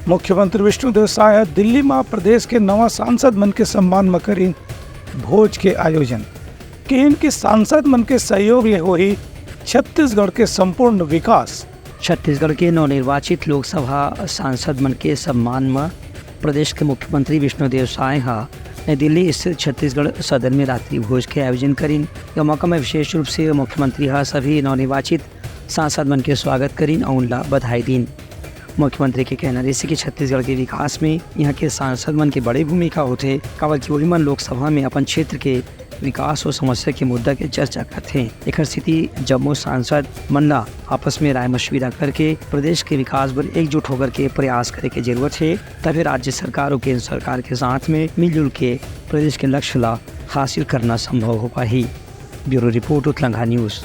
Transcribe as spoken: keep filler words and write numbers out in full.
मुख्यमंत्री विष्णुदेव साय ह दिल्ली म प्रदेश के नवा सांसद मन के सम्मान म करिन भोज के आयोजन। किहिन कि सांसद मन के सहयोग ले होही छत्तीसगढ़ के संपूर्ण विकास। छत्तीसगढ़ के नवनिर्वाचित लोकसभा सांसद मन के सम्मान म प्रदेश के मुख्यमंत्री विष्णुदेव साय ह नई दिल्ली स्थित छत्तीसगढ़ सदन में रात्रि भोज के आयोजन करिन। यह मौका में विशेष रूप से मुख्यमंत्री ह सभी नवनिर्वाचित सांसद मन के स्वागत करिन अउ उनला बधाई दीन। मुख्यमंत्री के कहना रहिसे कि छत्तीसगढ़ के विकास में यहाँ के सांसद मन के बड़े भूमिका होथे, काबर कि वही मन लोकसभा में अपन क्षेत्र के विकास और समस्या के मुद्दा के चर्चा करथे। एखर सेती जम्मो सांसद मन ला आपस में राय मशविरा करके प्रदेश के विकास बर एकजुट होकर के प्रयास करे के जरूरत हे, तभे राज्य सरकार और केंद्र सरकार के साथ में मिलजुल के प्रदेश के लक्ष्य ला हासिल करना संभव हो पाही। Bureau report, Utlangha news.